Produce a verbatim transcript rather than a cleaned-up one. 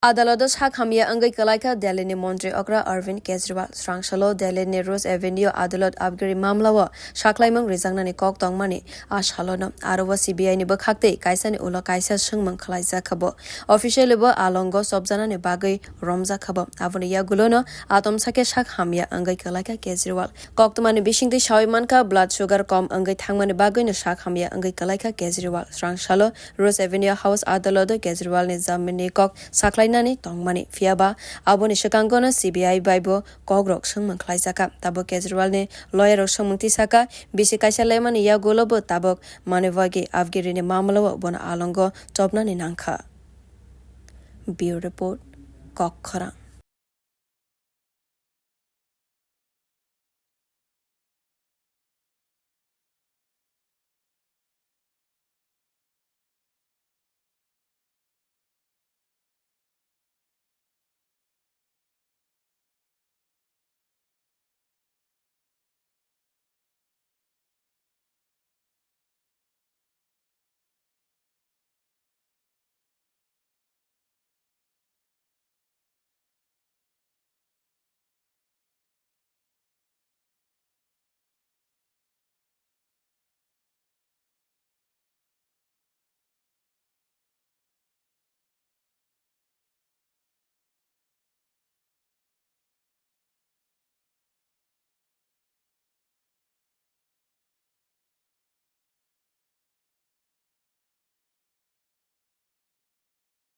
Adaloto sak hamya wngwi kwlaikha Delhini montri okra Arvind Kejriwal. Srangsalo Delhini Rose Avenue adalot abgiri mamlao saklaimung rijaknani kok tongmani a salono. Aro o C B I ni bwkhaktwi kaisani ulo kaisa swngmung khwlaijakha bo. Officially bo alongo chopjanani bagwi romjakha bo. Aboni yagulono atomsa khe sak hamya wngwi kwlaikha Kejriwal. Koktwmani bisingtwi sawi mankha, blood sugar kom wngwi thangmani bagwino sak hamya wngwi kwlaikha Kejriwal. Srangsalo Rose Avenue House adaloto Kejriwalni jaminni kok saklainani tongmani. Phiyaba aboni swkangono C B I bai bo kokrok swngmung khlaijakha. Tabuk Kejriwalni lawyer rok swngmung tisakha, bisi kaisa lemani yagulo bo tabuk manwi bagwi abgirini mamlao bono alongo chopnani nangkha. Bureau Report, Kokkhorang.